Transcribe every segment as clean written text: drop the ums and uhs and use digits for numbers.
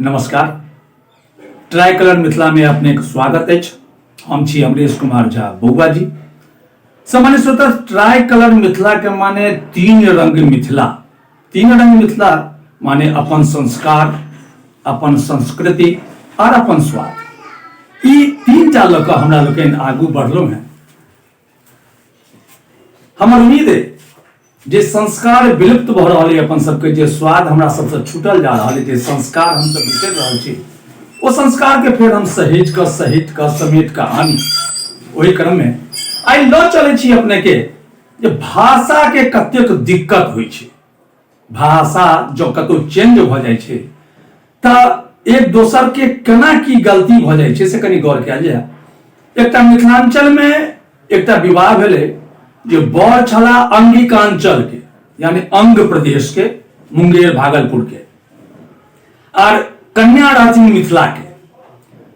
नमस्कार। Try colour Mithila में अपने के स्वागत अछि। हम छी अमरेश कुमार झा बौआ जी। सामान्य श्रोता, ट्राई कलर मिथिला के माने तीन रंग मिथिला। तीन रंग मिथिला माने अपन संस्कार, अपन संस्कृति और अपन स्वाद। ई तीन टा लऽ कऽ हमरा लोकनि आगू बढ़लहुँ हेँ। हमर उम्मीद है जे संस्कार विलुप्त भऽ रहल है, अपन सबके जे स्वाद हमरा सबसँ छूटल जा रहल है, जे संस्कार हमसब बिसरि रहल छी, ओ संस्कार के फेर हम सहेज कऽ, सहित कऽ, समेट कऽ आनी। ओहि क्रम में आइ लऽ चलै छी अपने के जे भाषा के कतेक दिक्कत होइ छै। भाषा जँ कतौ चेंज भऽ जाइ छै तऽ एक दोसर के केना की गलती भऽ जाइ छै से कनि गौर कयल जाय। एकटा मिथिलांचल में एकटा विवाह भेलै जे बर छला अंगिकांचल के, यानी अंग प्रदेश के, मुंगेर भागलपुर के, और कन्या रहथिन मिथिला के।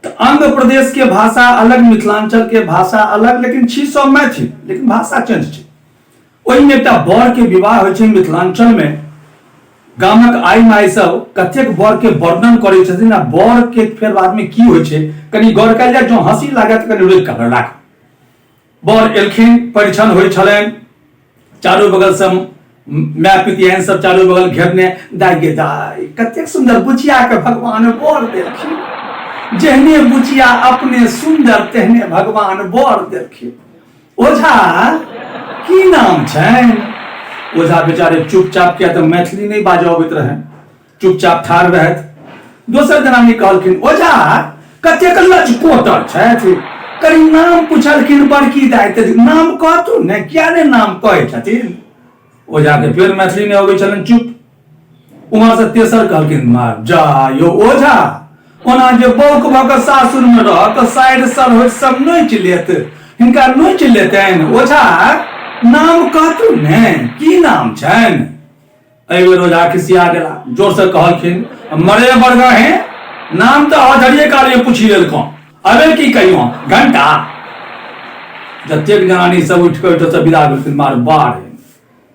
तऽ अंग प्रदेश के भाषा अलग, मिथिलांचल के भाषा अलग, लेकिन छी सब मैथिल, लेकिन भाषा चेंज छै। ओहिमे एकटा बर के विवाह होइ छै मिथिलांचल में। गामक आई माई सब कतेक बर के वर्णन करै छथिन आ बर के फेर बाद में की होइ छै कनि गौर कयल जाय। जँ हंसी लागत तऽ कनि रोकि कऽ राखू। बर एलखिन, परिछन होइ छलनि, चारू बगल से माय पितियान सब चारू बगल घेरने, दाइ गे दाइ कतेक सुंदर बुचिया के भगवान बर देलखिन, जेहने बुचिया अपने सुंदर तेहने भगवान बर देलखिन। ओझा की नाम छनि? ओझा बेचारे चुपचाप, किया तऽ मैथिली नहि बाजऽ अबैत रहनि, चुपचाप ठाढ़ रहथि। दोसर जनानी कहलखिन, ओझा कतेक लचकोटर छथि। कनि नाम पुछलखिन बड़की दाइ, तऽ नाम कहतू ने, किया ने नाम कहै छथिन? ओझाके फेर मैथिली नहि अबै छलनि, चुप। उम्हर से तेसर कहलखिन, मार जा यौ ओझा, ओना जे बौक भऽ कऽ सासुरमे रहत तऽ साइड सर होइत सब नोचि लेत, हिनका नोचि लेतनि। ओझा नाम कहतू ने, की नाम छनि? एहि बेर ओझा खिसिया गेला, जोर से कहलखिन, मरे बड़गा हे, नाम तऽ अधरिये काल में पूछि लेलकौ, अबे की कहियो घंटा। जतेक जनानी सब उठि कऽ ओहिठाम विदा भेलखिन, मार बाढ़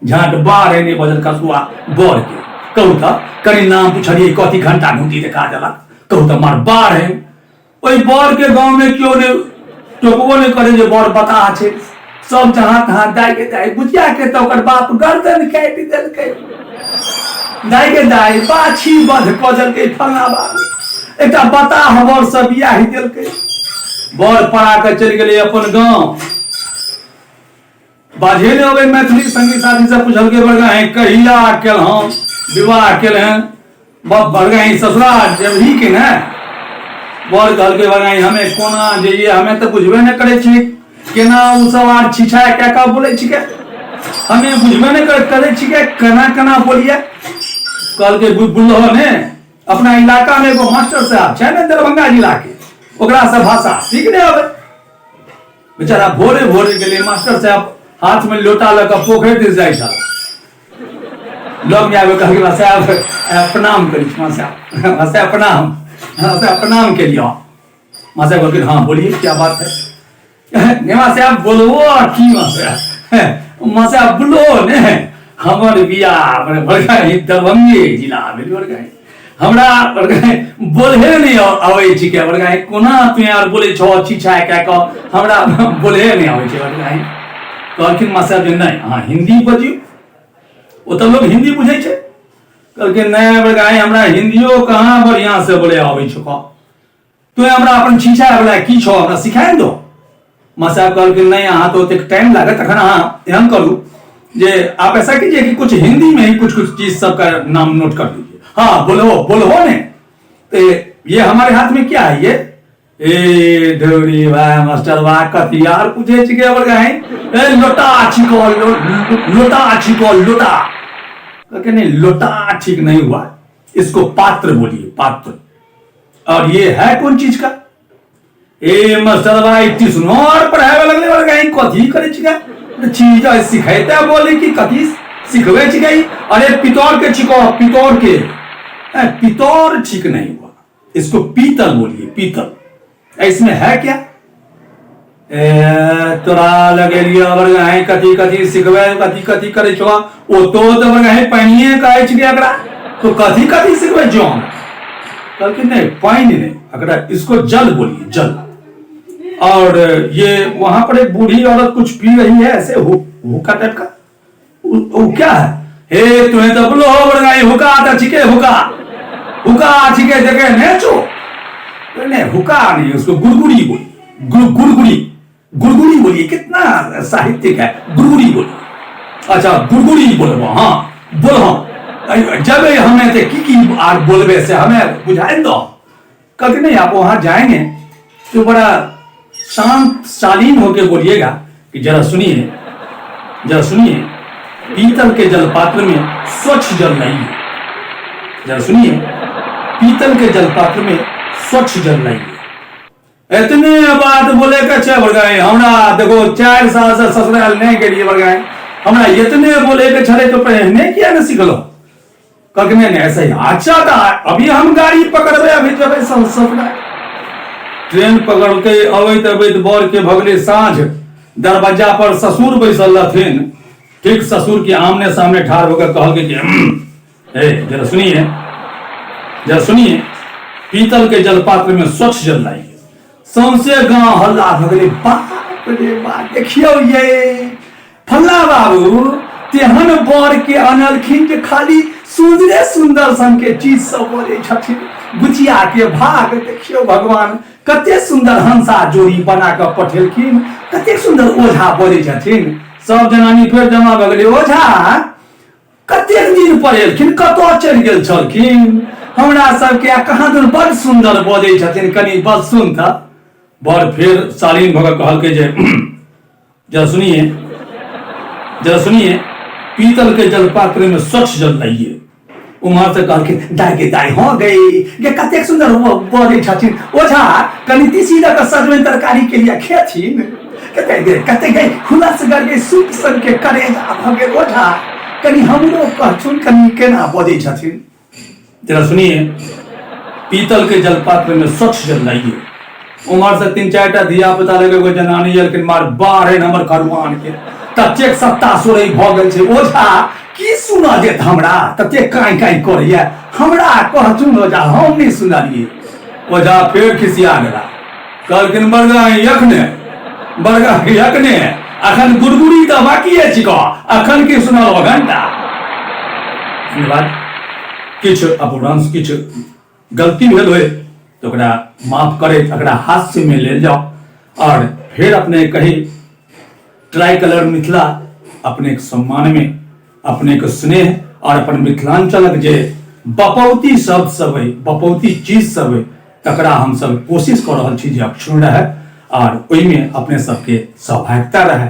झाँट बाढ़ एने बजल कसुआ बर के। कहू तऽ कनि नाम पुछलियै, कथी घंटा घुंटी देखा देलक, कहू तऽ मार बाढ़ है। ओहि बर के गाँव में केओ नहि टोकबो नहि करे जे बर बताह छै। सब जहाँ तहाँ दाइ के दाइ बुझिया के तऽ ओकर बाप गर्दन काटि देलकै, दाइ के दाइ बाछी बध कऽ देलकै, फलना बाबू एकटा बताह बर से बियाहि देलकै। बर पड़ा कऽ चलि गेलै अपन गाँव, बाजे नहि अबै मैथिली। संगी साथी सब पुछलकै, बड़का हे कहिया केलहुँ विवाह केलहन? बड़का ही ससुराल जबही के ने। बर कहलकै, बड़का हमे कोना जइए, हमे तऽ बुझबे नहि करै छी केना ओ सब आर छिछा कए कऽ बोलै छिकै, हमे बुझबे नहि करै छिकै केना केना बोलिए। कहलकै, बुझलो ने, अपना इलाका में एगो मास्टर साहब छै ने दरभंगा जिला के, ओकरा से भाषा सीख नहि अबै। बेचारा भोरे भोरे गेलै, मास्टर साहब हाथ में लोटा लऽ कऽ पोखरि दिस जाइ छल। लग में आबि कहलकै, मास्टर साहब प्रणाम करी छी, मास्टर साहब, मास्टर साहब प्रणाम, मास्टर साहब प्रणाम केलियै। मास्टर साहब कहलखिन, हाँ बोलिए क्या बात है। नहीं मास्टर साहब बोलबो की मास्टर साहब, मास्टर साहब बोलो ने, हमर बियाह बड़का दरभंगे जिला भेल, बड़का हमरा बड़का बोलहे नहि अबै छिकै, बड़का कोना तू यार बोलै छौ छिछा कए कऽ, हमरा बोलहे नहि अबै छै बड़का। कहलखिन मास्टर जे नहि अहाँ हिन्दी बजियौ, ओतऽ लोग हिन्दी बुझै छै। कहलखिन, नहि बड़का हमरा हिन्दियो कहाँ बढ़िआँ से बोले अबै छौ, तू हमरा अपन छिछा वाला की छौ हमरा सिखाय दो। माँ साहब कहलखिन, नहीं अहाँ तो ओतेक टाइम लागत, तखन अहाँ एहन करू जे आप ऐसा कीजिए कि कुछ हिंदी में ही कुछ कुछ चीज सबका नाम नोट कर लीजिए। हाँ बोलो बोलो ने, तो ये हमारे हाथ में क्या है ये? ए ढोरी भाई मास्टर बा कथी यार पूछे छिके बड़का है, ए लोटा छिको, लोटा छिको, लोटा। कहलकै, नहीं लोटा ठीक नहीं हुआ, इसको पात्र बोलिए, पात्र। और ये है कौन चीज का? ए मास्टर भाई ट्यूशनो और पढ़ावे लगले और कहीं कथी करे छिका चीज सिखैते बोली कि कथी सिखवे छिका। अरे पितौर के छिको, पितौर के। पितौर ठीक नहीं हुआ, इसको पीतल बोलिए, पीतल। इसमें है क्या? ए तोरा लगेलियो बड़का है कथी कथी सिखबै, कथी कथी करै छौ, ओ तो तऽ बड़का है पानिये कहै छिकै एकरा, तो कथी कथी सिखबै छौ? कहलखिन नहीं पानी नहीं, अगर इसको जल बोलिए, जल। और ये वहां पर एक बूढ़ी औरत कुछ पी रही है ऐसे हुक्का टाइप का, वो क्या है? हे तुम्हें तो बोलो हो बड़गाई हुक्का आता छिके, हुक्का हुक्का छिके जगह नहीं छो। नहीं हुक्का नहीं, उसको गुड़गुड़ी बोलिए, गुड़गुड़ी, गुड़गुड़ी बोलिए, कितना साहित्यिक है, गुड़गुड़ी बोलिए। अच्छा गुड़गुड़ी बोलबो, हाँ बोलो, जब हमें ते की की are बोलबे से हमें बुझाए दो। कहते नहीं आप वहां जाएंगे तो बड़ा शांत शालीन होके बोलिएगा कि जरा सुनिए, जरा सुनिए, पीतल के जलपात्र में स्वच्छ जल नहीं है, जरा सुनिए, पीतल के जलपात्र में स्वच्छ जल नहीं है। एतने बात बोले के छै बड़गाई, हमरा देखो 4 साल से ससुराल नहीं गेलिए बड़गाई, हमरा इतने बोले के छले तो पहिने किया ने सिखलो। कहलकै नहीं नहीं ऐसा ही, अच्छा तो अभी हम गाड़ी पकड़बे, अभी जेबै ससुराल। ट्रेन पकड़लकै, अबैत अबैत बर के भगले साँझ, दरवाजा पर ससुर बैसल रहथिन, ठीक ससुर के आमने सामने ठाढ़ होकर कहलकै कि हे जरा सुनिए, जरा सुनिए, पीतल के जलपात्र में स्वच्छ जल लाइए। सौंसे गांव हल्ला भऽ गेलै, बाप रे बाप, देखियौ ये फल्ला बाबू तेहन बर के अनलखिन जे खाली सुंदरे सुंदर सन के चीज सब बजै छथिन, बुचिया के भाग देखियौ भगवान कते सुंदर हंसा जोड़ी बना कऽ पठेलखिन, कते सुंदर ओझा बजै छथिन। सब जनानी फेर जमा भऽ गेलै, ओझा कतेक दिन पर एलखिन, कतऽ चलि गेल छलखिन, हमरा सबके आ कहाँ दिन बड़ सुन्दर बजै छथिन, कनि बस सुन तऽ। बड़ फेर शालीन भऽ कऽ कहलकै जे जरा सुनिए, जरा सुनिए, पीतल के जलपात्र में स्वच्छ जल लाइए। उम्हर से कहलखिन दाइ गे दाइ, हँ गई गे कतेक सुन्दर बजै छथिन ओझा, कनि तीसी दऽ कऽ सजमनि तरकारी के लिए खेथिन, कते गे कते गे हुलस गर गे सूप सन के करेजा भऽ गेल ओझा, कनि हमरो कहथुन कनि केना बजै छथिन। जरा सुनिए, पीतल के जलपात्र में स्वच्छ जल लाइए। उम्हर से 3-4 टा धिया पुता लगे एगो जनानी एलखिन, मार बाढ़ हमर खरुआन के ततेक सत्ता सोरई भऽ गेल छै ओझा, की सुनऽ देत हमरा, ततेक काँय काँय करैया, हमरा कहथुन ओझा, हम नहि सुनलियै। ओझा फेर खिसिया गेला, कहलखिन बड़गा एखने, बड़गा एखने, अखन गुड़गुड़ी तऽ बाकिए छिकऽ, अखन की सुनल घंटा। धन्यवाद। किछु अपभ्रंश किछु गलती भेल होय तऽ ओकरा माफ करैत एकरा हास्यमे लेल जाउ। और फेर अपने कही ट्राई कलर मिथिला अपने के सम्मान में, अपने के स्नेह और अपन मिथिलांचलक जे बपौती शब्द सब है, बपौती चीज सब है, तकरा हम सब कोशिश कऽ रहल छी जे अक्षुण्ण रहै और ओहिमे अपने सबके सहभागिता रहै।